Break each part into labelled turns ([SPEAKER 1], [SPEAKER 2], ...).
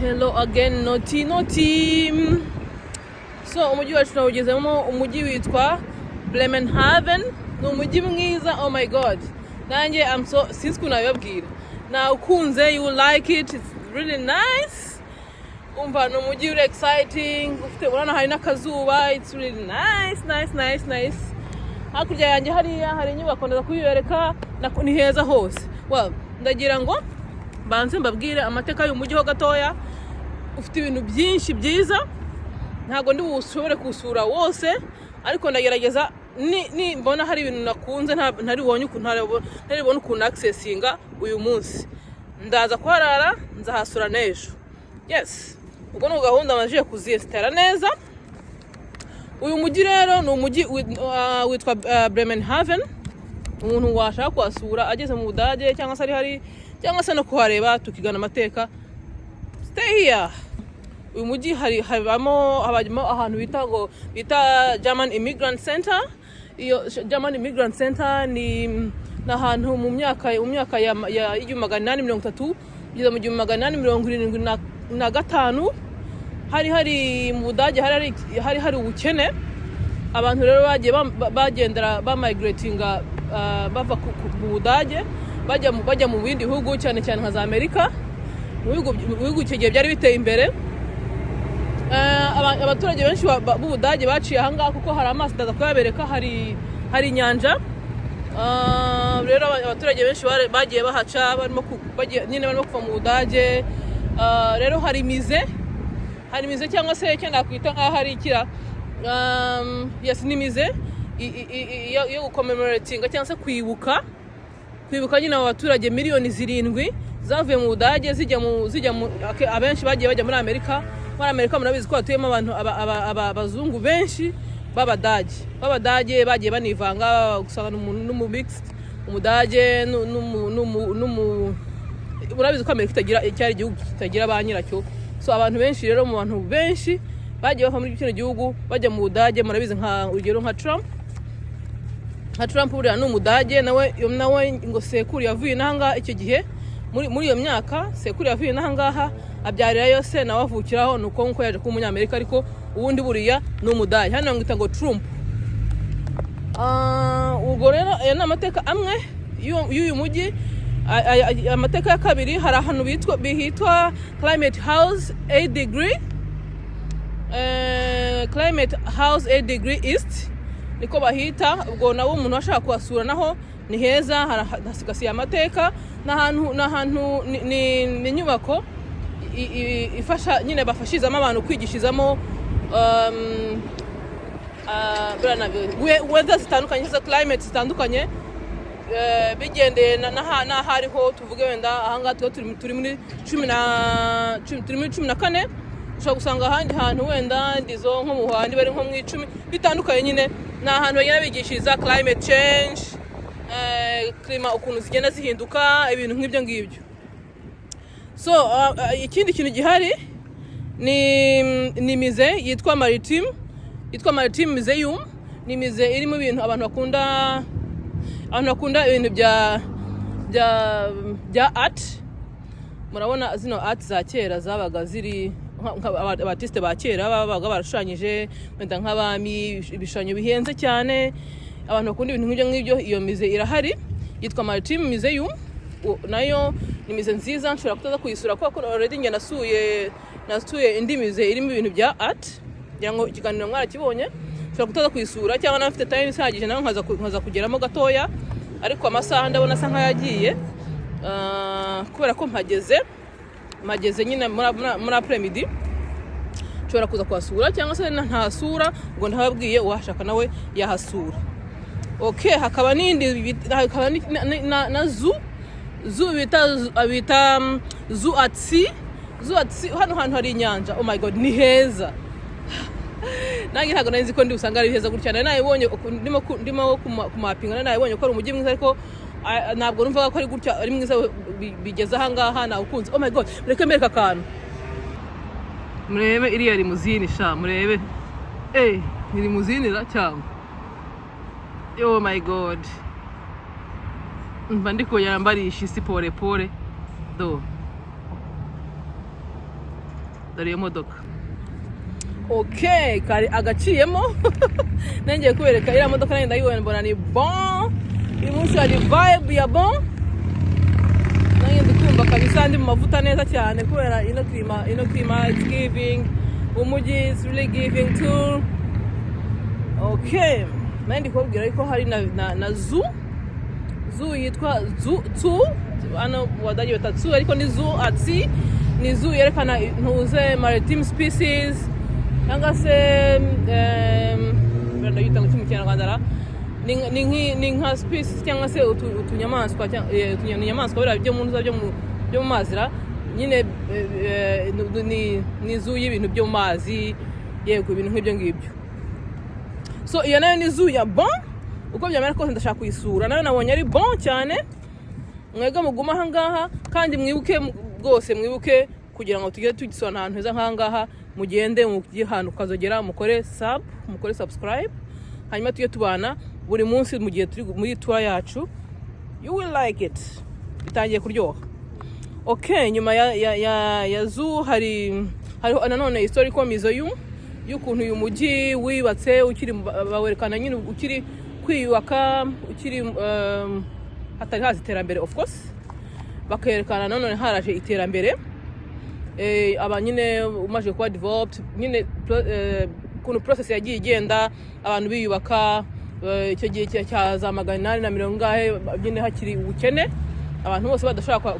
[SPEAKER 1] Hello again, noti noti. So umujyi wacu nawugezemo, umujyi witwa Bremerhaven. Ni umujyi mwiza, oh my God, nanjye I'm so, sinzi ukuntu nabibabwira, nawukunze. You will like it, it's really nice. Umva, ni umujyi uri exciting, ufite, urabona hari n'akazuba. It's really nice, nice, nice, nice. Hakurya yanjye hariya hari inyubako, ndaza kuyibereka. Ni heza hose. Well, ndagira ngo mbanze mbabwire amateka y'uyu mujyi ho gatoya. Ufite ibintu byinshi byiza, ntabwo ndi bushobore kuwusura wose, ariko ndagerageza. Ni mbona hari ibintu nakunze ntari bubone ukuntu accessinga uyu munsi, ndaza kuharara, nzahasura n'ejo. Yes, ubwo ni gahunda amajije kuziyesitara neza. Uyu mujyi rero ni umujyi witwa Bremerhaven. Umuntu washaka kuhasura ageze mu Budage, cyangwa se ari hari, cyangwa se no kuhareba tukigana amateka, stay here. Uyu mujyi hari habamo ahantu bita ngo bita German Immigrant Center. Iyo German Immigrant Center ni ahantu mu myaka ya 1830 kugeza mu 1875 hari mu Budage hari ubukene. Abantu rero bagiye bagendera bamigratinga, bava mu Budage bajya mu bindi bihugu, cyane cyane nka za Amerika, mu bihugu icyo gihe byari biteye imbere. Abaturage benshi b'Ubudage baciye ahangaha kuko hari amazi, ndaza kuyabereka, hari inyanja. Rero abaturage benshi bagiye bahaca barimo nyine barimo kuva mu Budage. Rero hari musée cyangwa se icyo nakwita nk'aho ari ikira, yes, ni musée yo gucommemoratinga cyangwa se kwibuka nyine abo baturage miliyoni 7 zavuye mu Budage zijya mu abenshi bagiye bajya muri Amerika. Muri Amerika murabizi ko hatuyemo abantu abazungu benshi b'Abadage bagiye banivanga, usanga n'umu mixed, Umudage n'umu murabizi ko Amerika itagira, cyari igihugu kitagira ba nyiracyo. So abantu benshi rero, mu bantu benshi bagiye bava muri kino gihugu bajya mu Budage, murabizi, nka urugero nka Trump buriya ni Umudage nawe. Nawe ngo sekuru yavuye n'ahangaha icyo gihe, muri iyo myaka sekuru yavuye n'ahangaha, abyarira yose, nawe avukiraho, ni uko nguko yaje kuba Umunyamerika, ariko ubundi buriya ni Umudage. Hano bamwita ngo Trump. Ubwo rero aya ni amateka amwe y'uyu mujyi. Amateka ya kabiri, hari ahantu hitwa Climate House 8 degree, Climate House 8 degree East niko bahita. Ubwo nawe umuntu ashaka kuhasura, naho ni heza, hasigasiye amateka. Ni ahantu ni inyubako ifasha nyine, bafashirizamo abantu kwigishirizamo buriya weather zitandukanye cyangwa se climate zitandukanye, bigendeye n'aho ariho. Tuvuge wenda ahangaha tuba turi muri cumi na cumi, turi muri 14, ushobora gusanga ahandi hantu wenda ndizo nko mu Buhandi bari nko mu 10, bitandukanye nyine. Ni ahantu bagenda bigishiriza climate change, climat ukuntu zigenda zihinduka, ibintu nk'ibyo ngibyo. So ikindi kintu gihari ni musée yitwa Maritime Museum. Ni musée irimo ibintu abantu bakunda ibintu bya art. Murabona zino art za kera zabaga ziri aba artiste ba kera babaga barashushanyije wenda nk'abami, ibishushanyo bihenze cyane. Abantu bakunda ibintu nk'ibyo ngibyo, iyo musée irahari yitwa Maritime Museum. Nayo ni musée nziza, nshobora kutaza kuyisura kubera ko already njye nasuye indi musée irimo ibintu bya art, ngira ngo ikiganiro mwarakibonye. Nshobora kutaza kuyisura, cyangwa nawe mfite time ihagije nawe nkaza kugeramo gatoya, ariko amasaha ndabona asa nk'ayagiye. Kubera ko mpageze nyine muri après-midi, nshobora kuza kuhasura cyangwa se ntasura. Ubwo ntababwiye, uwahashaka nawe yahasura. Okay, hakaba n'indi hakaba na zoo bita Zoo at Sea. Zoo at Sea, hano hantu hari inyanja. Oh my God, ni heza! Nanjye ntabwo nari nzi ko ndi usanga ari heza gutya. Nari nabibonye ndimo kumapinga, nari nabibonye ko ari umujyi mwiza, ariko ntabwo numvaga ko ari gutya, ari mwiza bigeze ahangaha. Nawukunze. Oh my God, mureke mbereke akantu, murebe iriya limousine sha, murebe. Ni limousine ra cyangwa? Oh my God, mba ndi kongera mbarisha isi pole pole do. Dore iyo modoka. Ok, kari agaciyemo. Nongeye kubereka iriya modoka, nanjye ndayibona, mbona ni bon. Uyu munsi hari vibe ya bon, nanjye ndi kumva kabisa ndi mu mavuta neza cyane kubera ino climat. Ino climat, it's giving. Umujyi is really giving too. Ok, nanjye ndi kubabwira ariko hari na zoo yitwa zoo zoo hano mu Badage bita zoo, ariko ni Zoo at Sea. Ni zoo yerekana ntuze maritime species cyangwa se ndayita ngo iki mu Kinyarwanda ra? Ni nka species cyangwa se utunyamaswa utunyamaswa biriya byo mu ntuza byo mu mazi ra nyine. Ni zoo y'ibintu byo mu mazi, yego, ibintu nk'ibyo ngibyo. So iyo nayo ni zoo ya bon. Uko byamera kose ndashaka kuyisura nayo, nabonye ari bon cyane. Mwebwe mugume ahangaha kandi mwibuke rwose, mwibuke kugira ngo tujye tugisura ahantu heza nk'ahangaha, mugende mujye ahantu ukazogera, mukore sub, mukore subscribe, hanyuma tujye tubana buri munsi mu gihe turi muri tour yacu. You will like it, bitangiye kuryoha. Ok, nyuma ya zoo hariho nanone historical museum y'ukuntu uyu mujyi wiyubatse ukiri, bawerekana nyine ukiri kwiyubaka, ukiri hatari haza iterambere. Of course bakerekana nanone haraje iterambere, aba nyine umaze kuba developed nyine, ukuntu process yagiye igenda, abantu biyubaka. Icyo gihe cya za 800 ingahe nyine hakiri ubukene, abantu bose badashobora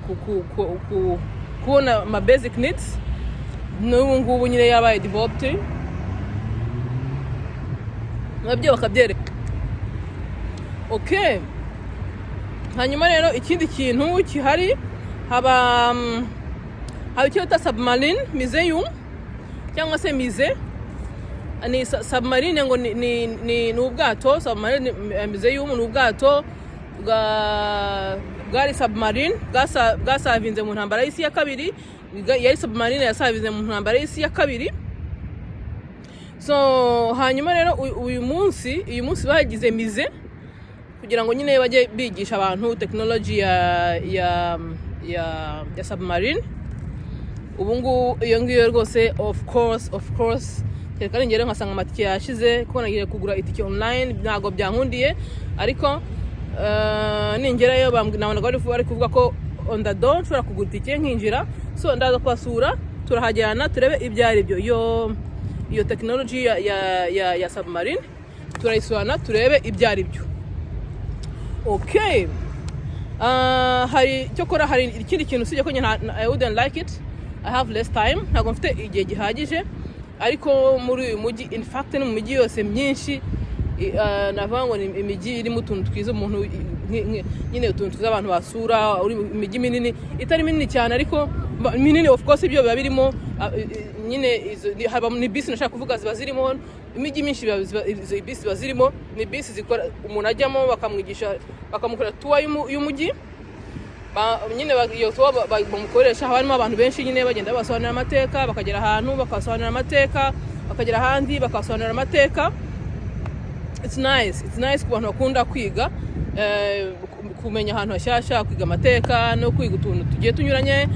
[SPEAKER 1] kubona ama basic needs, n'ubu ngubu nyine yabaye developed, nabyo bakabyereka. Okay, hanyuma rero ikindi kintu gihari, haba icyo bita submarine museum cyangwa se musée. Ni submarine, ngo ni ubwato. Submarine museum ni ubwato bwari submarine bwasavinze mu ntambara y'isi ya kabiri. Yari submarine yasavinze mu ntambara y'isi ya kabiri. So hanyuma rero uyu munsi bagize musée kugira ngo nyine bajye bigisha abantu tekinoloji ya submarine. Ubu ngubu iyo ngiyo rwose, of course, of course, kereka ningera nkasanga amatike yashize, kuko nagiye kugura itike online ntabwo byankundiye. Ariko ningerayo nabonaga bari kuvuga ko on the door nshobora kugura itike nkinjira. So ndaza kubasura, turahajyana, turebe ibyo ari byo. Iyo tekinoloji ya submarine turayisurana, turebe ibyo ari byo. Okay. Hari cyokora hari ikindi kintu usibye ko njye I wouldn't like it, I have less time, ntabwo mfite igihe gihagije. Ariko muri uyu mujyi, in fact no mu mijyi yose myinshi, navuga ngo ni imijyi irimo utuntu twiza umuntu nyine utuntu twiza abantu basura. Uri imijyi minini, itari minini cyane ariko minini, of course ibyo biba birimo nyine haba ni bisi nashaka kuvuga ziba zirimo. Imijyi myinshi izo bisi ziba zirimo, ni bisi zikora, umuntu ajyamo bakamwigisha, bakamukorera tour y'umujyi. Nyine iyo tour bamukoresha, haba harimo abantu benshi nyine bagenda babasobanurira amateka, bakagera ahantu bakabasobanurira amateka, bakagera ahandi bakabasobanurira amateka. It's nice, it's nice ku bantu bakunda kwiga, kumenya ahantu hashyashya, kwiga amateka no kwiga utuntu tugiye tunyuranye.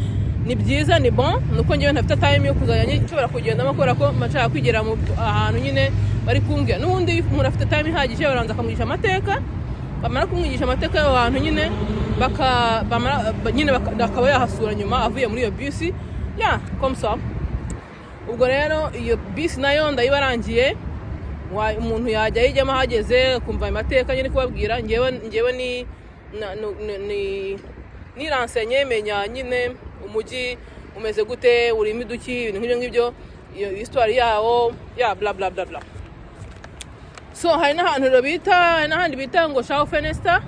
[SPEAKER 1] Ni byiza, ni bon. Nuko ngewe ntafite time yo kuzajya nshobora kugendamo kubera ko mba nshaka kwigira mu ahantu nyine bari kumbwira. N'ubundi iyo umuntu afite time ihagije, baranza akamwigisha amateka, bamara kumwigisha amateka y'aho hantu nyine, bamara nyine akaba yahasura nyuma avuye muri iyo bisi ya comme ça. Ubwo rero iyo bisi nayo ndayibarangiye. Umuntu yajya ayijyamo ahageze akumva ayo mateka nyine kubabwira. Ngewe ni na- nu- ni ni niransenye menya nyine umujyi umeze gute, urimo iduki, ibintu nk'ibyo ngibyo, iyo histoire yawo ya bla bla bla bla. So hari n'ahantu rero bita, hari n'ahandi bita ngo Schaufenster.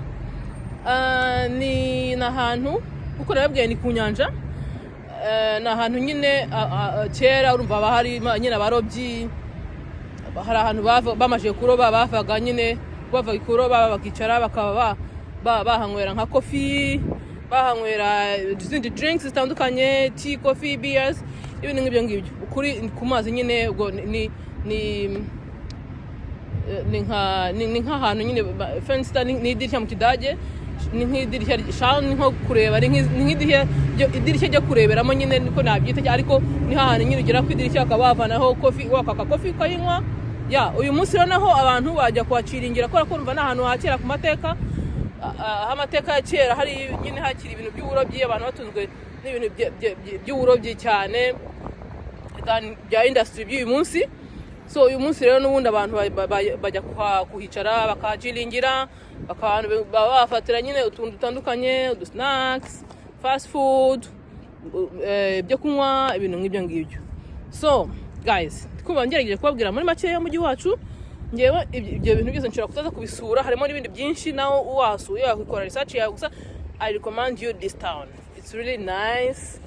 [SPEAKER 1] Ni ahantu kuko nababwiye ni ku nyanja. Ni ahantu nyine kera urumva haba hari nyine abarobyi, hari ahantu bamaze kuroba, bavaga nyine bava kuroba bakicara, bakaba bahanywera nka coffee, bahanywera izindi drinks zitandukanye, tea, coffee, beers, ibintu nk'ibyo ngibyo, kuri ku mazi nyine. Ubwo ni nk'ahantu nyine Fenster ni idirishya mu Kidage. Ni nk'idirishya schauen, ni nko kureba, ni nk'idirishya idirishya ryo kureberamo nyine, niko nabyita, ariko ni hahandi nyine ugera ku idirishya bakaba wavanaho coffee, wakaka coffee ukayinywa. Ya, uyu munsi rero naho abantu bajya kuhaciringira, kubera ko urumva ni ahantu hakera ku mateka, aho amateka ya kera hari nyine hakiri ibintu by'uburobyi, abantu batunzwe n'ibintu by'uburobyi cyane than bya industry by'uyu munsi. So uyu munsi rero n'ubundi abantu bajya kuhicara, bakahaciringira, baba bahafatira nyine utuntu dutandukanye, udu snacks, fast food, ibyo kunywa, ibintu nk'ibyo ngibyo. So guys, kuba ngerageje kubabwira muri make y'umujyi wacu. Ngewe ibyo bintu byose nshobora kutaza kubisura, harimo n'ibindi byinshi, nawe wasuye wakikora research yawe. Gusa I recommend you this town, it's really nice.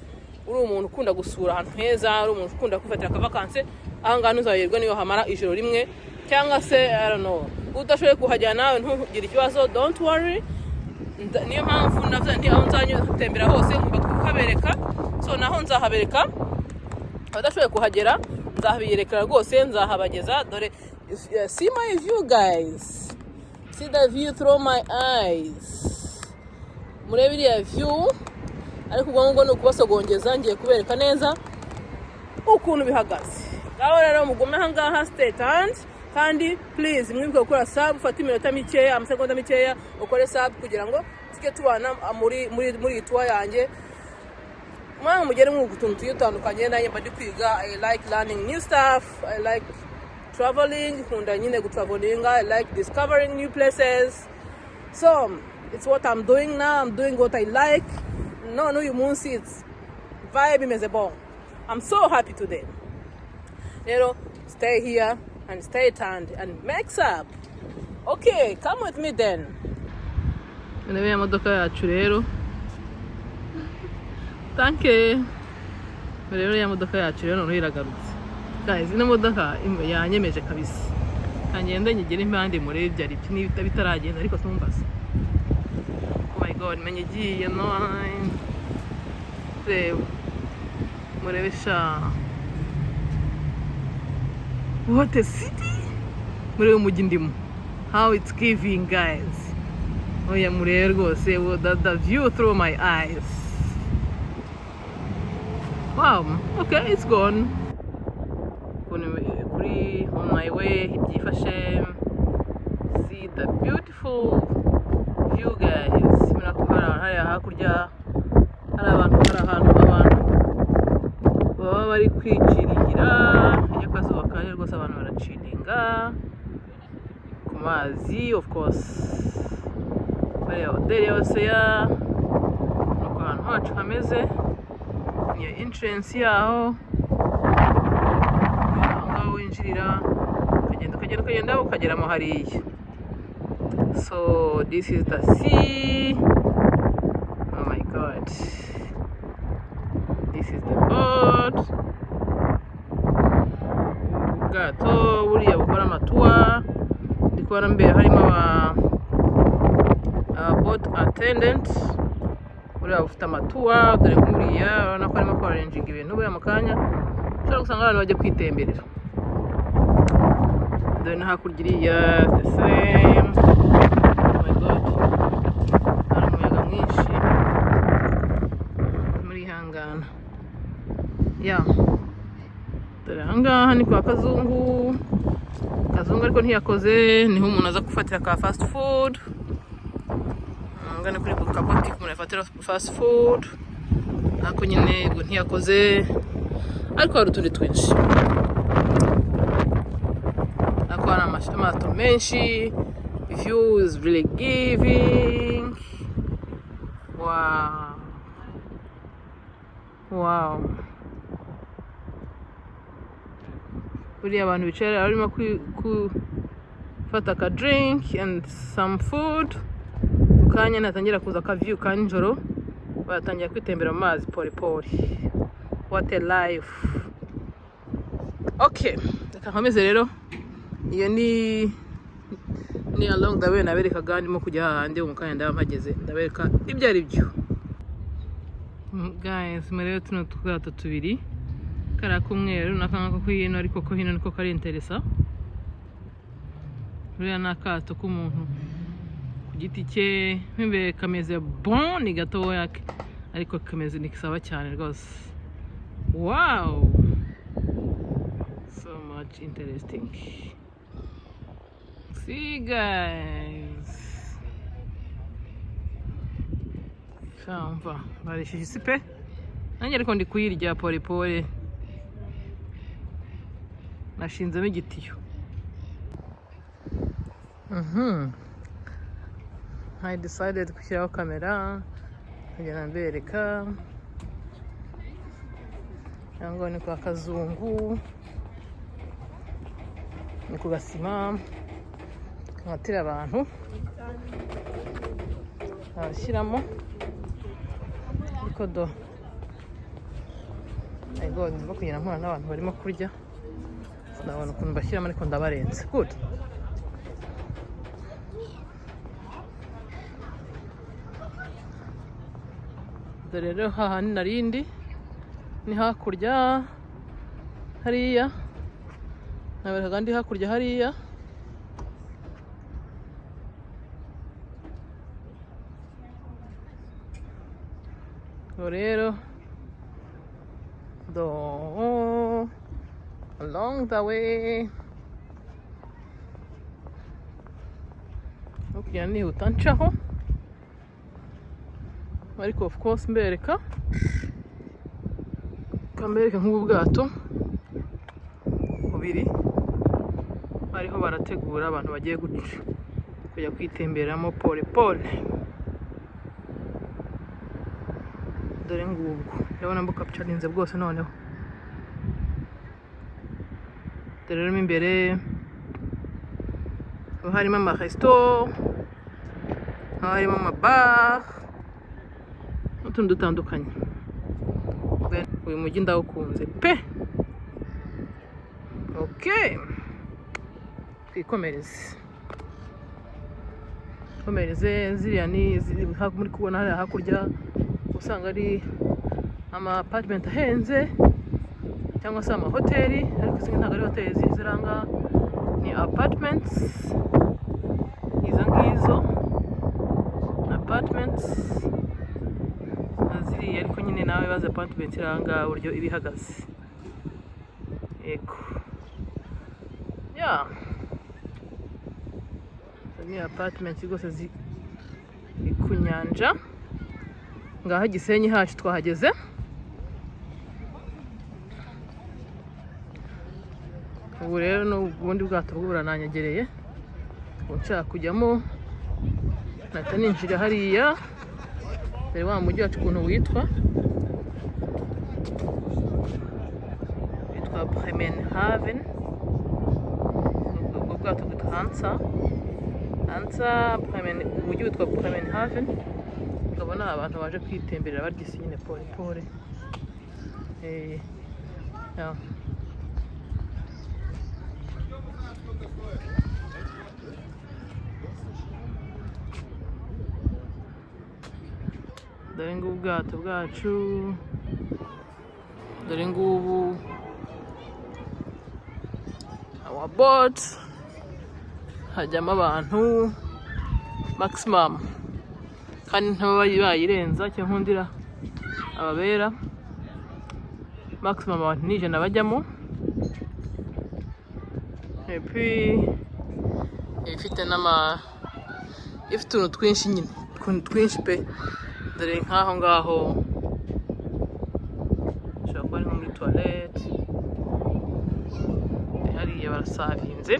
[SPEAKER 1] Uri umuntu ukunda gusura ahantu heza, uri umuntu ukunda kwifatira akavakanse, aha ngaha ntuzayirwe niyo hamara ijoro rimwe cyangwa se, I don't know, udashoboye kuhajyana nawe ntugire ikibazo, don't worry. Niyo mpamvu navuze nti aho nzatembera hose ngomba kuhabereka. So naho nzahabereka, abadashoboye kuhagera nzahabiyerekera rwose, nzahabageza. Dore, see my view, guys, see the view through my eyes. Murebe iriya view. Ariko ubwo ngubwo ni ukubasogongeza, ngiye kubereka neza ukuntu bihagaze. Ngaho rero mugume aha ngaha, stay tuned, kandi please mwibuke gukora sub. Ufate iminota mikeya, amasegonda mikeya, ukore sub kugira ngo tujye tubana muri iyi tour yanjye. Mwana mugere mwuga utuntu tugiye dutandukanye. Nanjye mba ndi kwiga. I like learning new stuff, I like traveling, nkunda nyine gutravelinga. I like discovering new places, so it's what I'm doing now. I'm doing what I like. None uyu munsi it's vibe imeze bon. I'm so happy today. Rero stay here and stay tuned and make sub. Okay, come with me then. Intebe ya modoka yacu rero, danke. Rero ya modoka yacu rero noneho iragarutse. Guys, ino modoka yanyemeje kabisa. Kangende nyigere impande murebe ibyo ari byo niba bitaragenda, ariko tumbaze. Oh my God, menye igiye. No, reba, murebe sha, what a city! Murebe umujyi ndimo, how it's giving, guys. Oya, murebe rwose the view through my eyes. Wow, okay, it's gone. Ukuntu kuri on my way byifashe. See the beautiful view, guys. Murabona ko hari hariya hakurya hari abantu, hari ahantu abantu baba bari kwiciringira iyo akazuba kaje. Rwose abantu baraciringa ku mazi, of course bariya hoteli yose ya nuko ahantu hacu hameze. Niyo entrance yaho, aho ngaho winjirira, ukagenda, ukagenda, ukagenda, ukageramo hariya. So this is the sea. Oh my God, this is the boat, ubwato buriya bukora ama tour. Ndi kubona mbere harimo aba boat attendant, buriya bufite ama tour. Dore nk'uriya, urabona ko arimo kuarranginga ibintu. Buriya mu kanya ushobora gusanga abantu bajya kwitemberera. Dore no hakurya iriya, the same. Oh my God, hari umuyaga mwinshi, murihangana. Ya, dore ahangaha ni kwa Kazungu. Kazungu ariko ntiyakoze, niho umuntu aza gufatira ka fast food. Ahangaha ni kuri kabotike umuntu yafatira fast food, ariko nyine ubwo ntiyakoze, ariko hari utundi twinshi. Ariko hari amato menshi. View is really giving. Wow. Buriya abantu bicaye barimo gufata aka drink and some food. Mu kanya natangira kuza aka view ka nijoro, batangira kwitembera mu mazi pole pole. What a life! Okay, reka nkomeze rero. Iyo ni along the way naberekaga ndimo kujya hahandi. Mu kanya ndaba mpageze, ndabereka ibyo ari byo. Guys, murebe tuno twato tubiri, kariya k'umweru n'akangaka ko hino, ariko ko hino niko kari intéressant. Buriya ni akato k'umuntu ku Ku giti cye mo imbere kameze bon, ni gatoya ariko kameze ni sawa cyane rwose. Wow, so much interesting. See guys, shamva barishije isi pe. Nanjye ariko ndi kuyirya pole pole, nashinzemo igitiyo. I decided gushyiraho kamera nkagenda mbereka. Cyangwa ni kwa Kazungu, ni ku gasima kamatira abantu abashyiramo. Ariko do, my God, ndimo kugenda mpura n'abantu barimo kurya, sinabona ukuntu bashyiramo, ariko ndabarenze. Good. Dore rero hahandi narindi ni hakurya hariya, naberekaga ndi hakurya hariya. Ngo rero do, along the way no kugenda nihuta ncaho, ariko of course mbereka, kambereka nk'ubu bwato bubiri bariho barategura abantu bagiye guca kujya kwitemberamo pole pole. Dore ngubwo, ndabona mbukapucarinze bwose. Noneho dore rero mo imbere haba harimo amaresito, haba harimo amabar n'utundi dutandukanye. Uyu mujyi ndawukunze pe. Ok, twikomereze komereze. Ziriya ni ziri muri kubona hariya hakurya, usanga ari ama apartment ahenze cyangwa se amahoteli, ariko izi ntabwo ari hoteli ziranga, ni apartments izo ngizo, apartments na ziriya. Ariko nyine nawe bazi apartment iri aha ngaha uburyo iba ihagaze. Yego ya, izo ni apartment rwose ziri ku nyanja. Ngaha Gisenyi hacu twahageze. Ubu rero n'ubundi bwato bwo burananyegereye, ubu nshaka kujyamo nahita ninjira hariya. Dore wa mujyi wacu ukuntu witwa, witwa Bremenhaven. Ubwo bwato bwitwa Hansa, Hansa Bremen. Umujyi witwa Bremenhaven. Ukabona abantu baje kwitemberera barya isi nyine pole pole. Yeah. Dore ngubu ubwato bwacu, dore ngubu our boat. Hajyamo abantu maximum, kandi ntaba bayirenza. Icyo nkundira ababera, maximum abantu ni 100 bajyamo. Et puis ifite n'ama, ifite utuntu twinshi nyine, utuntu twinshi pe. Dore nk'aho ngaho ushobora kuba ari nko muri toilette hariya barasavinze.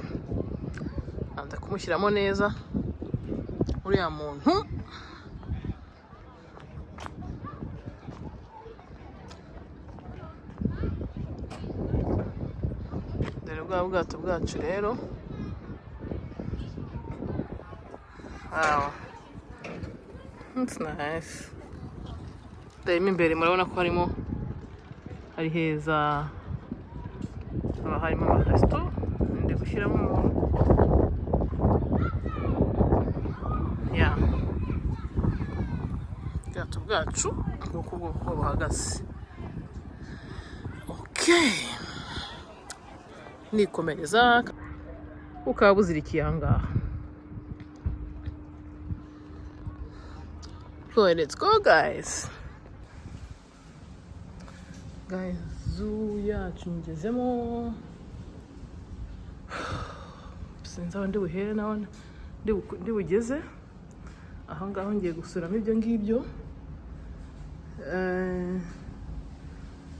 [SPEAKER 1] Banza kumushyiramo neza uriya muntu. Dore bwa bwato bwacu rero. Wow, it's nice. Dore mo imbere murabona ko harimo, hari heza, haba harimo amaresito. Ndi gushyiramo umuntu ya ubwato bwacu nguko ubwoko buhagaze. Okay, nikomereza, bukaba buzirikiye aha ngaha. So let's go, guys. Guys, zoo yacu ngezemo. Sinzi aho ndi buhere naho ndi bugeze. Aho ngaho ngiye gusuramo ibyo ngibyo.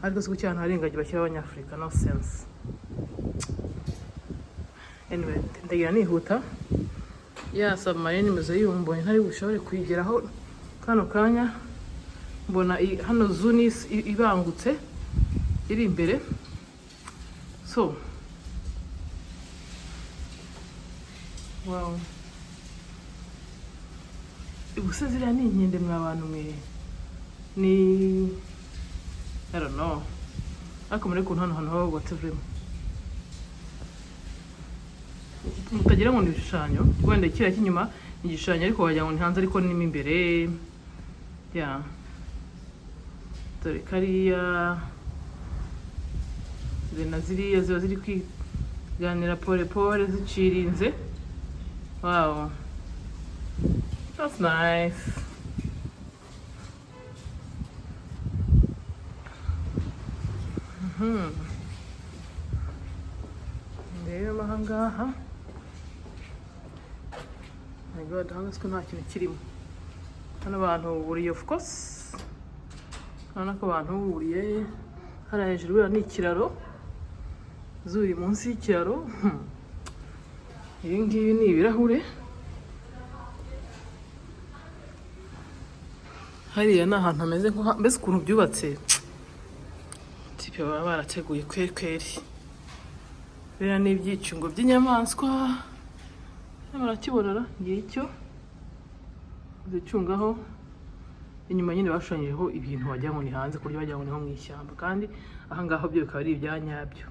[SPEAKER 1] Ariko si kuki ahantu hari ingagi bashyira Abanyafurika? No sense. Anyway, ndagira nihuta. Ya submarine imeze yumbonye ntari bushobore kuyigeraho kano kanya. Mbona hano zoo ni ibangutse iri imbere. So wow, ubuse ziriya ni inkende mwa bantu mwe? Ni, I don't know, ariko muri ukuntu hano hantu haba hubatse vraiment, mutagira ngo ni ibishushanyo. Wenda kiriya cy'inyuma ni igishushanyo, ariko wagira ngo ni hanze, ariko ni mo imbere. Ya, dore kariya, dore na ziriya ziba ziri kwiganira pole pole zicirinze. Wow, that's nice. Rero aha ngaha, my God, hano siko nta kintu kirimo. Hano abantu buriye, of course urabona ko abantu buriye hariya hejuru. Buriya ni ikiraro, zuri munsi y'ikiraro. Ibi ngibi ni ibirahure. Hariya ni ahantu hameze nko mbese ukuntu byubatse, type baba barateguye kweri kweri. Biriya ni ibyicungo by'inyamaswa, barakibonera ngicyo zicungaho. Inyuma nyine bashushanyijeho ibintu wagira ngo ni hanze, ku buryo wagira ngo ni nko mu ishyamba, kandi aha ngaha byo bikaba ari ibya nyabyo.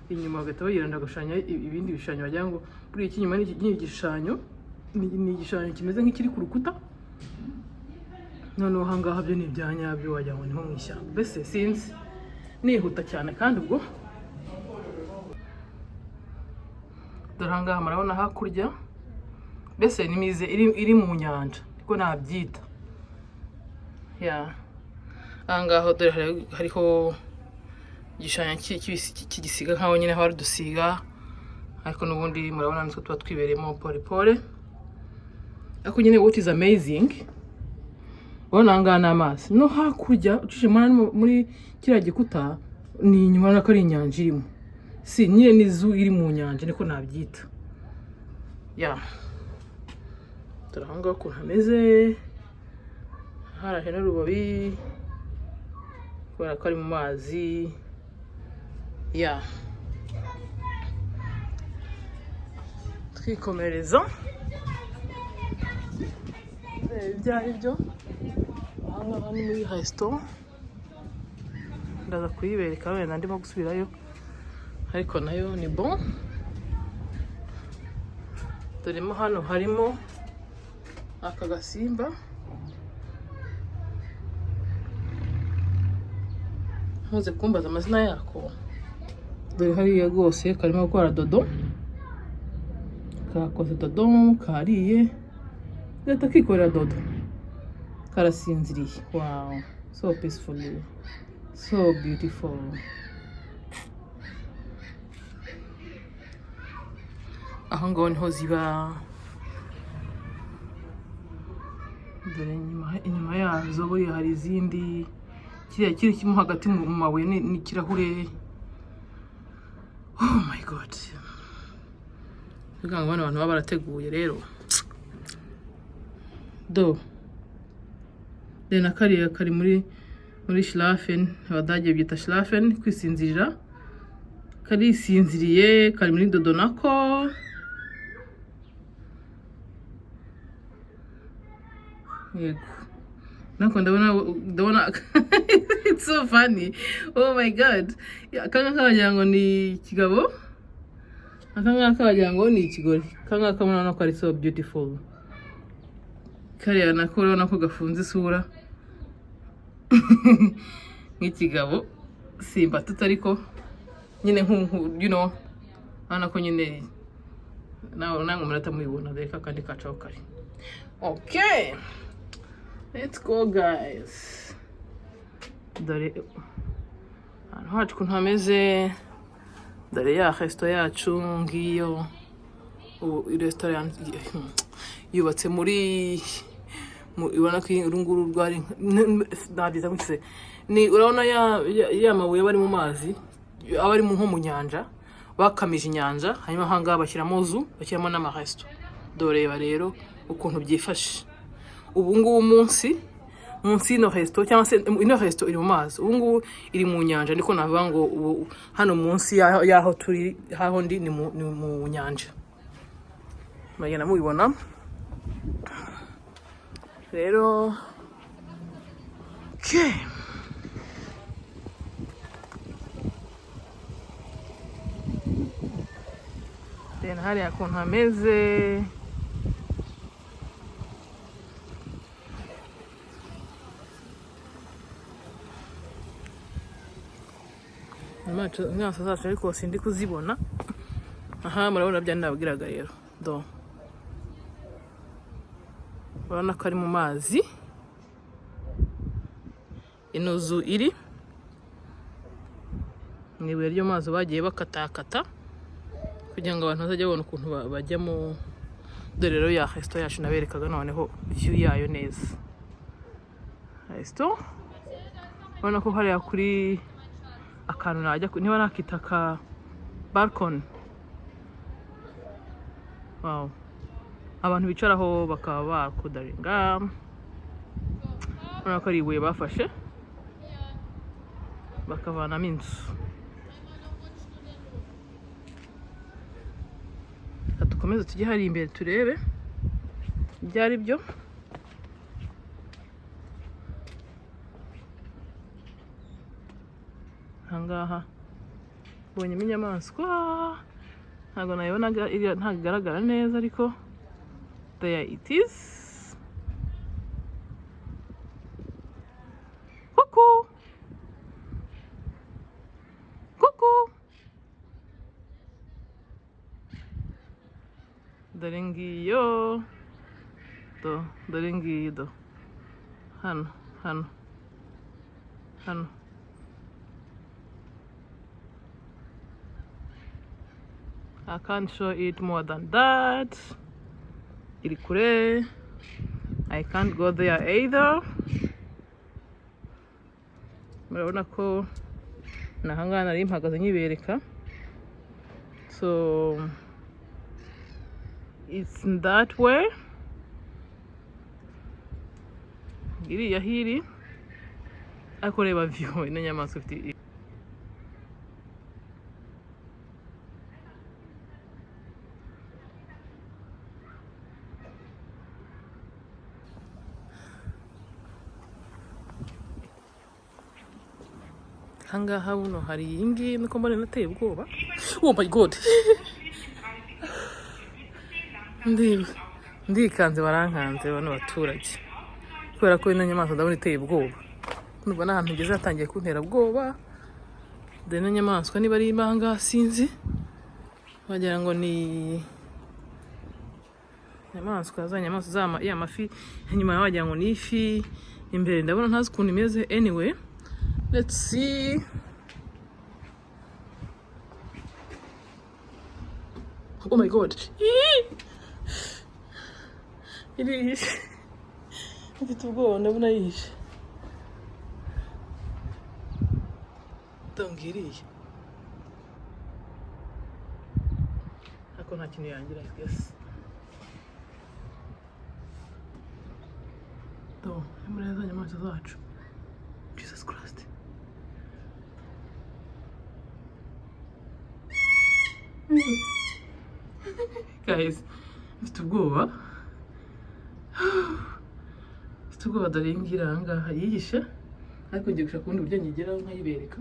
[SPEAKER 1] Inyuma bagahita bagenda bagashushanya ibindi bishushanyo, wagira ngo buriya iki inyuma ni igishushanyo, ni igishushanyo kimeze nk'ikiri ku rukuta. Noneho aha ngaha byo ni ibya nyabyo, wagira ngo ni nko mu ishyamba. Mbese sinzi, nihuta cyane. Kandi ubwo dore aha ngaha murabona hakurya, mbese ni musée iri mu nyanja, niko nabyita. Ya, aha ngaha dore hariho igishushanyo cy'igisiga, nkaho nyine haba hari udusiga, ariko n'ubundi murabona nitwo tuba twibereyemo pole pole. Ariko nyine what is amazing, urabona aha ngaha ni amazi, no hakurya ucishije muri kiriya gikuta ni inyuma, urabona ko ari inyanja irimo. Si nyine ni zoo iri mu nyanja, niko nabyita. Ya, dore aho ngaho ukuntu hameze, harahe n'urubobi kubera ko ari mu mazi. Ya, twikomereza ibyo ari byo. Aha ngaha ni muri resitora, ndaza kuyibereka wenda ndimo gusubirayo, ariko nayo ni bon. Doremo hano harimo aka gasimba. Ntuze kumbaza amazina yako. Dore hariya rwose karimo gukora dodo, kakoze dodo, kariye, gahita kikorera dodo, karasinziriye. Wow, so peacefully, so beautiful. Aho ngaho niho ziba. Dore inyuma yazo buriya hari izindi. Kiriya kiri kimwe hagati mu mabuye n'ikirahure. Oh my God, kugira ngo bano bantu baba barateguye rero. Do dore na kariya kari muri schlafen. Abadage byita schlafen, kwisinzirira. Karisinziriye, kari muri dodo nako. Yego, nako ndabona it's so funny. Oh my God, aka ngaka wagira ngo ni ikigabo, aka ngaka wagira ngo ni ikigore. Aka ngaka murabona ko ari so beautiful. Kariya nako urabona ko gafunze isura nk'ikigabo. Simba ariko nyine nku urabona ko nyine nawe namwe murahita mubibona. Dore ka kandi kacaho kare. Okay, let's go, guys. Dore ahantu hacu ukuntu hameze. Dore ya resto yacu ngiyo. Ubu restaurant yubatse muri ubona ko uru nguru rwari, nabyita gutse, ni urabona ya mabuye aba ari mu mazi, aba ari nko mu nyanja, bakamije inyanja, hanyuma ahangaha bashyiramo zoo, bashyiramo n'amaresto. Dore rero ukuntu byifashe ubu ngubu munsi y'ino resto, cyangwa se ino resto iri mu mazi, ubu ngubu iri mu nyanja. Niko navuga ngo ubu hano munsi y'aho turi, haho ndi, ni mu nyanja. Muragenda mubibona rero. Okay. Then hariya ukuntu hameze. Inyamaswa zacu ariko sindi kuzibona. Aha murabona bya nababwiraga rero. Do, urabona ko ari mu mazi ino zoo iri, ni ibuye ryo mu mazi bagiye bakatakata kugira ngo abantu bazajye babona ukuntu bajyamo. Dore rero ya resto yacu naberekaga, noneho view yayo neza. Resto, urabona ko hariya kuri akantu najya niba nakita ka balcony, wow, abantu bicaraho bakaba bakudaringa. Urabona ko ari ibuye bafashe bakavanamo inzu. Reka dukomeze tujye hariya imbere turebe ibyo ari byo. Ahangaha mbonyemo inyamaswa, ntabwo nayibonaga iriya, ntabwo igaragara neza, ariko there it is. Kuku kuku, dore ngiyo, do, dore ngiyo, do, hano hano hano. I can't show it more than that. Iri kure. I can't go there either. Murabona ko ni ahangaha nari mpagaze nyibereka. So it's in that way. Iriya hiri. Ariko reba view ino nyamaswa ifite. Ahangaha buno hari iyi ngiyi, nuko mbona inateye ubwoba. Oh my God, ndikanze, barankanze bano baturage, kubera ko ino nyamaswa ndabona iteye ubwoba. Nubwo n'ahantu ngeze hatangiye kuntera ubwoba. Dore ino nyamaswa, niba ari impanga sinzi, wagira ngo ni inyamaswa za nyamaswa za ya mafi. Inyuma wagira ngo ni ifi, imbere ndabona ntazi ukuntu imeze. Anyway, let's see. Oh my God, irihishe, mfite ubwoba, ndabona yihishe. Ndongo iriya, ariko nta kintu yangira, I guess. Do, muri za nyamaswa zacu. Jesus Christ. Guys, mfite ubwoba, mfite ubwoba. Dore iyi ngiyi iri ahangaha yihishe, ariko ngiye gushaka ubundi buryo nyigeraho nkayibereka.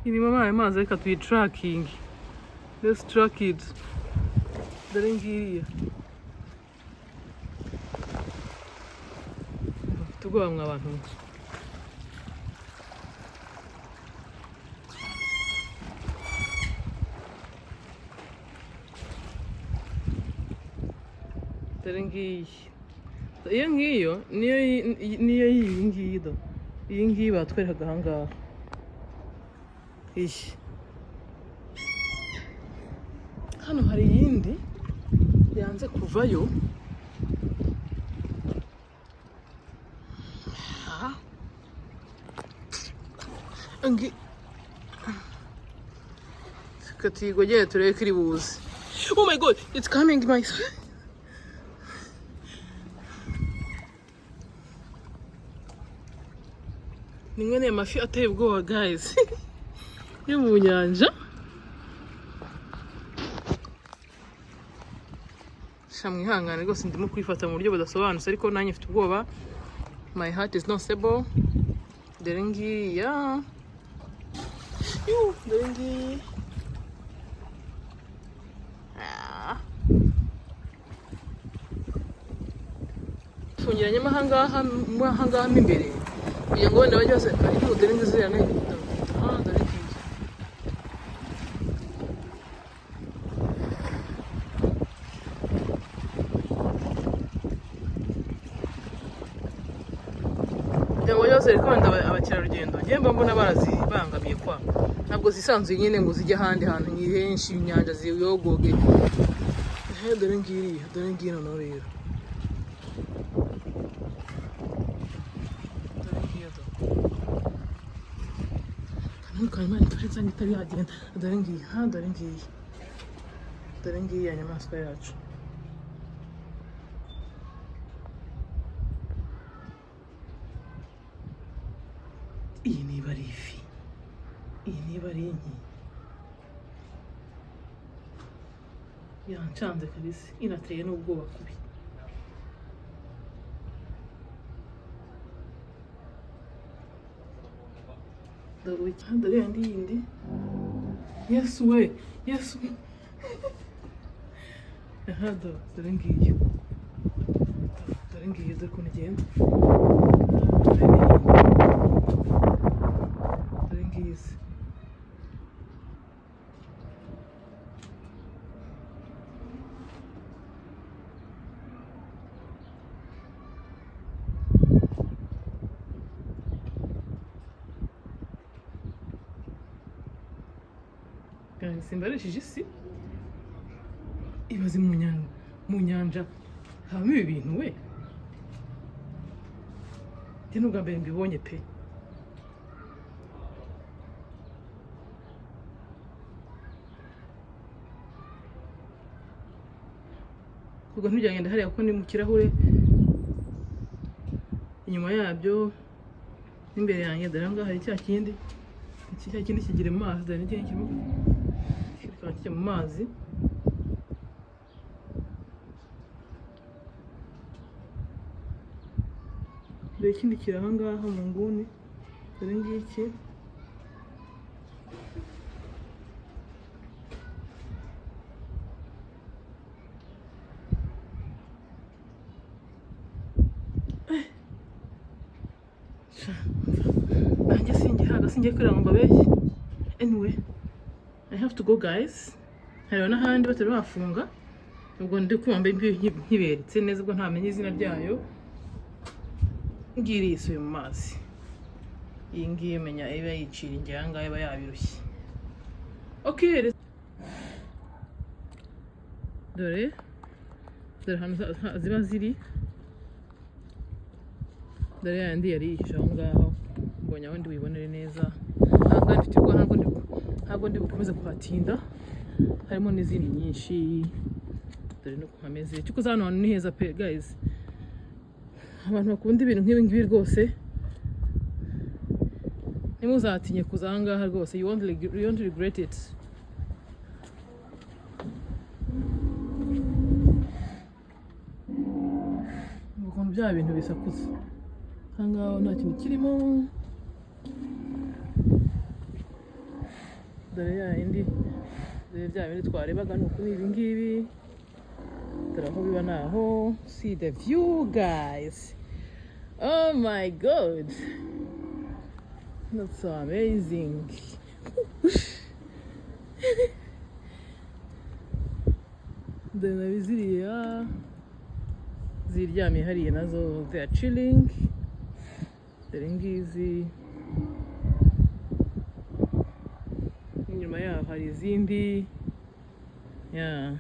[SPEAKER 1] Irimo amazi mazi. Reka tuyitrackinge, let's track it. Dore ngiriya. Mfite Mfite ubwoba mwa bantu mwe. Dore ngiyi, iyo ngiyo niyo iyi ngiyi. Do iyi ngiyi batwerekaga ahangaha, iyi hano hari iyindi yanze kuvayo. Ah. Reka tuyigogere turebe ko iri buze. Oh my God, it's coming, my ni mwene aya mafi ateye ubwoba, guys, yo mu nyanja. Sha, mwihangane rwose, ndimo kwifata mu buryo budasobanutse, ariko nanjye mfite ubwoba. My heart is not stable. Dore ngiya. Yuh, dore ngiyi. Ah. Fungiranyemo ahangaha, mo ahangaha mo imbere, kugira ngo wenda bajye baseka. Ariko dore ngizi ziriya. Ah, dore ngiyi. Kugira ngo bajye bazereka wenda abakerarugendo. Njye mba mbona barazibangamiye, kwa ntabwo zisanzuye nyine ngo zijye ahandi hantu ni henshi, inyanja ziyogoge. Dore ngiriya, dore ngiyi noneho rero. Dore ngiyo, do kanuni Imana ifashe nsanga itari yagenda. Dore ngiyi, ha, dore ngiyi, dore ngiyi ya nyamaswa yacu. Iyi niba ari ifi, iyi niba ari inki, yancanze kabisa, inateye n'ubwoba kubi. Dore iki, dore yandi yindi. Yesu we, Yesu! Aha, dore ngiyo, dore ngiyo, dore ukuntu igenda. Dore n'iyindi, dore ngizi. Guys, simbarishije isi. Ibaze mu nyanja habamo ibi bintu we. Njye ni ubwa mbere mbibonye pe. Ubwo ntibyagenda hariya kuko ni mu kirahure inyuma yabyo n'imbere yanjye. Dore aho ngaho hari cya kindi, iki cya kindi kigira mu mazi. Dore n'ikindi kirimo kikaba kijya mu mazi. Dore ikindi kiri aha ngaha mu nguni, dore ngiki. Sha, nanjye singihaga, singiye kurira ngo mbabeshye. Anyway, I have to go, guys. Hariho n'ahandi batari bafunga, ubwo ndi kumva nkiberetse neza, ubwo ntamenye izina ryayo. Ngiri yisuye mu mazi. Iyi ngiyi menya iba yicira ingira aha ngaha, iba yabirushye. Okay, dore dore ahantu ziba ziri. Dore yandi yari yihishe aho ngaho, mbonye aho ndi buyibonere neza. Aha ngaha mfite ubwoba, ntabwo ndi bukomeze kuhatinda. Harimo n'izindi nyinshi. Dore nuko hameze. Cyuko hano hantu ni heza pe, guys. Abantu bakunda ibintu nk'ibi ngibi rwose, ntimuzatinye kuza aha ngaha rwose. You won't regret it. Ukuntu bya bintu bisakuza. Aha ngaha nta kintu kirimo. Dore ya yindi, dore bya bindi twarebaga, ni uku, ni ibi ngibi. Dore aho biba, ni aho. See the view, guys. Oh my God, that's so amazing. Dore na ziriya ziryamye hariya, nazo they are chilling. Dore ngizi, inyuma yaho hari izindi, yeah.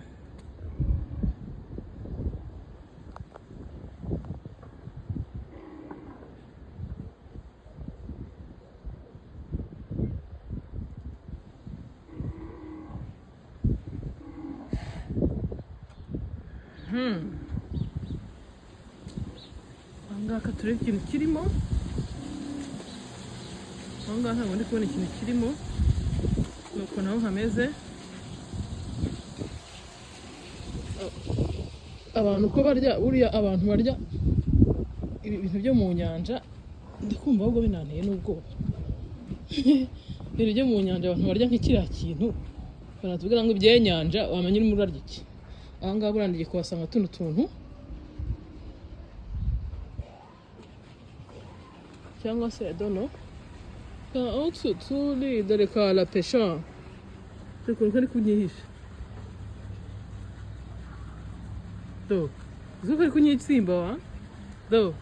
[SPEAKER 1] Ahangaha turebe ikintu kirimo. Ahangaha ntabwo ndi kubona ikintu kirimo, nuko naho hameze. Abantu uko barya, buriya abantu barya ibi bintu byo mu nyanja, ndi kumva ahubwo binanteye n'ubwoba. Ibintu byo mu nyanja, abantu barya nk'ikiriya kintu, baratubwira ngo ibyenyanja, wamenya urimo urarya iki. Ahangaha buriya ngiye kuhasanga tuno tuntu cyangwa se, I don't know, ka utu turi. Dore ka la pesha, dore ukuntu kari kunyihisha. Do uzi ko kari kunyitsimba wa? Do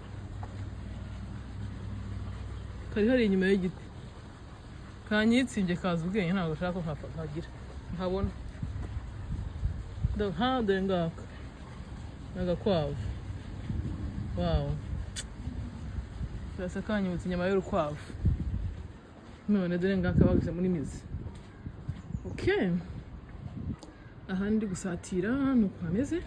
[SPEAKER 1] kari hari inyuma y'igiti, kanyitsimbye, kaza ubwenge, ntabwo ashaka ko nkagira nkabona. Do ha, dore ngaka ni agakwavu. Wow, gasa kanyibutsa inyama y'urukwavu. None dore ngaka bageze muri mizi. Okay, aha ndi gusatira ni uko hameze.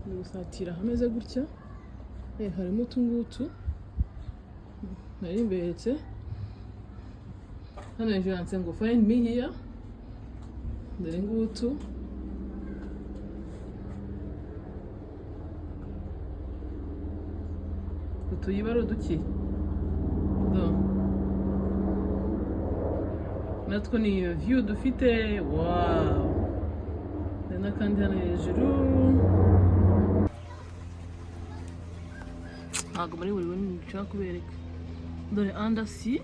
[SPEAKER 1] Ndi gusatira hameze gutya. Harimo utu ngutu nari mberetse. Hano hejuru handitse ngo "Find me here". Dore ngutu. Utuyiba ari uduki? Do natwo ni iyo view dufite. Wow, hari n'akandi hano hejuru. Ntabwo muri buri bunini nshaka kubereka. Dore undersea,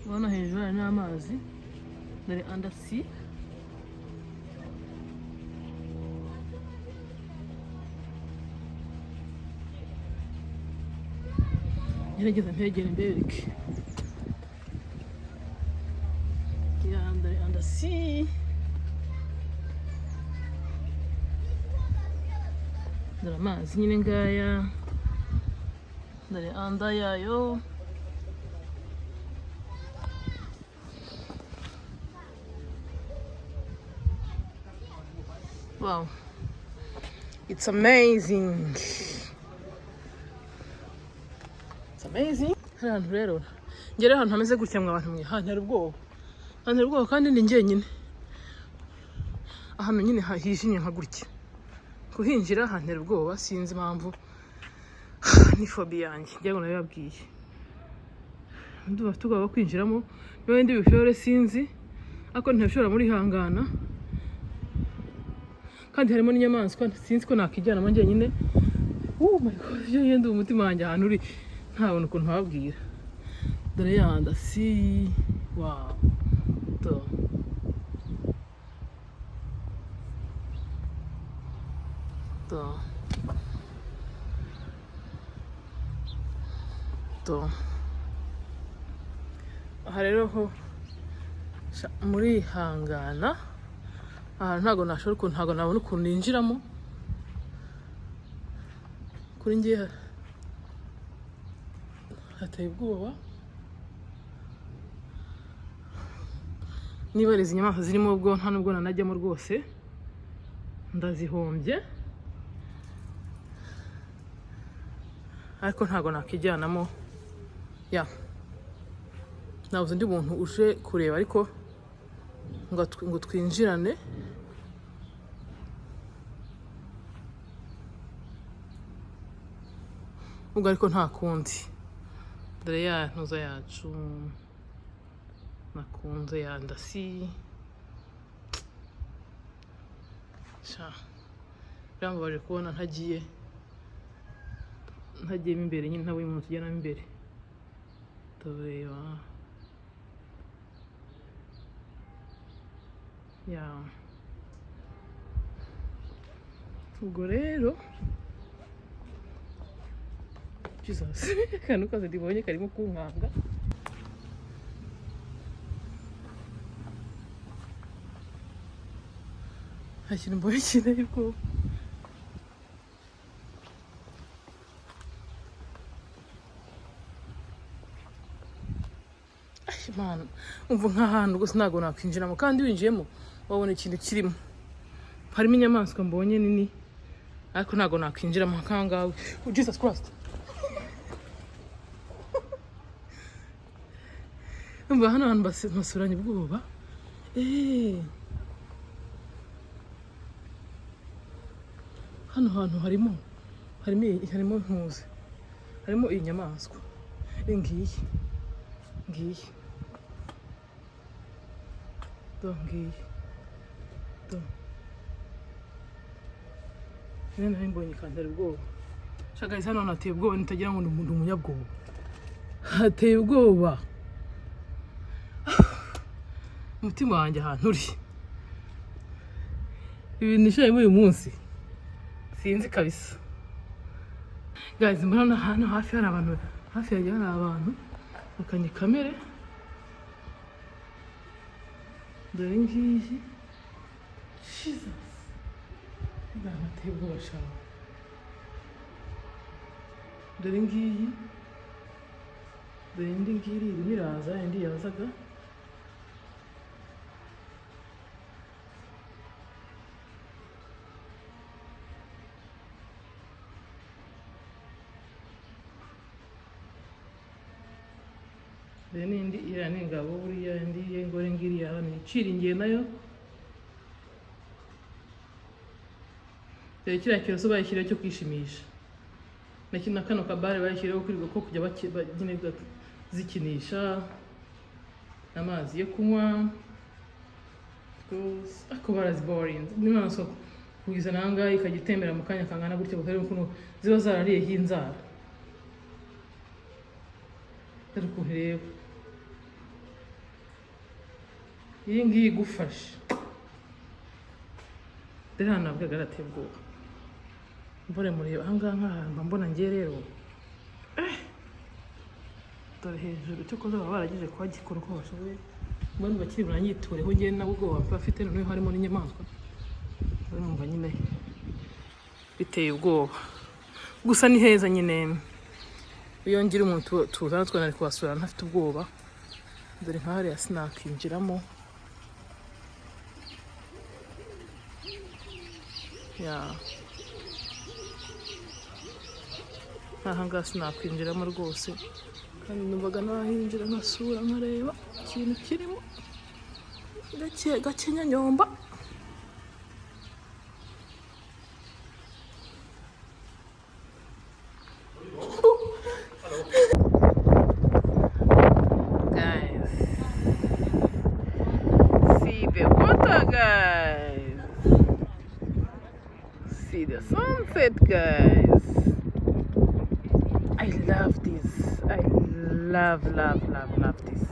[SPEAKER 1] ubona hejuru hari n'amazi. Dore undersea. Gerageza mpegere mbereke. Ya, dore undersea, dore amazi nyine ngaya, dore under yayo. Wow, it's amazing, it's amazing. Hari ahantu rero ngere, ahantu hameze gutya mwa bantu mwe, hantera ubwoba, hantera ubwoba, kandi ni njyenyine. Ahantu nyine hijimye nka gutya, kuhinjira hantera ubwoba, sinzi impamvu, ni phobia yanjye, ngira ngo nabibabwiye. Ndumva mfite ubwoba bwo kwinjiramo. Niba ndi bishobore sinzi, ariko ntibishobora murihangana. Kandi harimo n'inyamaswa, sinzi ko nakijyanamo njyenyine. Oh my God, ibyo ngenda umutima wanjye ahantu uri ntabona ukuntu mpababwira. Dore ya undersea. Wow, do do do. Aha rero ho murihangana, ahantu ntabwo nashobora ukuntu, ntabwo nabona ukuntu ninjiramo. Kuri njye hateye ubwoba. Niba ari izi nyamaswa zirimo, ubwo nta nubwo nanajyamo rwose, ndazihombye. Ariko ntabwo nakijyanamo. Ya, nabuze undi muntu uje kureba, ariko ngo twinjirane. Ubwo ariko nta kundi. Dore ya ntuza yacu nakunze ya undersea. Sha, birambabaje kubona ntagiyemo imbere nyine, ntabonye umuntu tugenamo imbere. Tureba ya. Ubwo rero, Jesus, akantu kose ndibonye karimo kunkanga. Nta kintu mbonye kinteye ubwoba. Ay, Mana, umva nk'ahantu rwose ntabwo nakwinjiramo, kandi winjiyemo wabona ikintu kirimo. Harimo inyamaswa mbonye nini, ariko ntabwo nakwinjiramo nkangawe. Oh, Jesus Christ! Umva, hano hantu basuranye ubwoba. Hano hantu harimo ntuzi, harimo iyi nyamaswa. Ngiyi, ngiyi, do, ngiyi, do. Rero nari mbonye ikantera ubwoba. Shaka, hano hantu hateye ubwoba, nitagira ngo ndi umunyabwoba. Hateye ubwoba. Umutima wanjye ahantu uri, ibintu nishayemo uyu munsi, sinzi kabisa. Guys, mbona hano hafi hari abantu, hafi yanjye hari abantu bakanye kamere. Dore ngiyi. Jesus, hateye ubwoba cyane. Dore ngiyi, dore indi ngiri irimo iraza, indi yazaga. Dore n'indi, iriya ni ingabo buriya. Indi y'ingore ngiriya hano iciringiye nayo. Dore kiriya kiroso bayishyiriyeho cyo kwishimisha, na kano kabare bayishyiriyeho kwirirwa ko kujya nyine zikinisha, amazi yo kunywa rwose. Ariko baraziborinze n'inyamaswa kuyizana aha ngaha ikajya itembera mu kanya kangana gutya, bakareba ukuntu ziba zarariyeho inzara. Dore ukuntu ireba iyi ngiyi igufashe. Dore hano nabwo arateye ubwoba. Mbone mureba aha ngaha, nk'ahantu mba mbona ngiye rero. Dore hejuru, icyo koza baba baragize kuhagikora uko bashoboye. Mbona bakiri buranyitureho ngewe nabo ubwoba mba bafite. Noneho harimo n'inyamaswa, urumva nyine biteye ubwoba. Gusa ni heza nyine. Iyo ngira umuntu tuzana twari kuhasura ntafite ubwoba. Dore nka hariya sinakwinjiramo ya. Aha ngaha sinakwinjiramo rwose, kandi numvaga nahinjira nkasura, nkareba ikintu kirimo gake gake nyanyomba. Guys, see the water, guys. See the sunset, guys. I love this. I love, love, love, love this.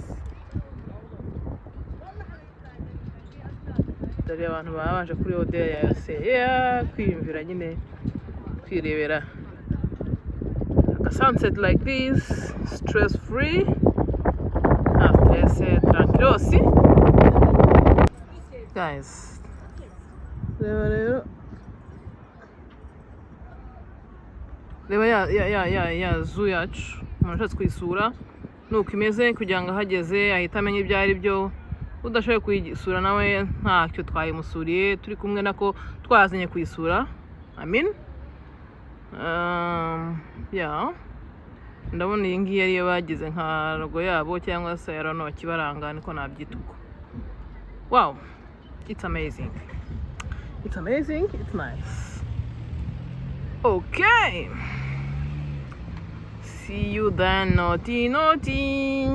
[SPEAKER 1] Dore abantu baba baje kuri Odea ya Seya kwiyumvira nyine, kwirebera a sunset like this, stress free, nta stress, tranquilosi. Guys, reba rero, reba ya zoo yacu. Umuntu ashatse kuyisura nuko imeze, kugira ngo ahageze ahite amenya ibyo ari byo. Udashoboye kuyisura nawe ntacyo, twayimusuriye turi kumwe, nako twazanye kuyisura, I mean. Yeah. Ndabona iyi ngiyi ariyo bagize nka logo yabo, cyangwa se I don't know ikibaranga, niko nabyita uko. Wow, it's amazing, it's amazing, it's nice. Okay, see you then. Naughty naughty.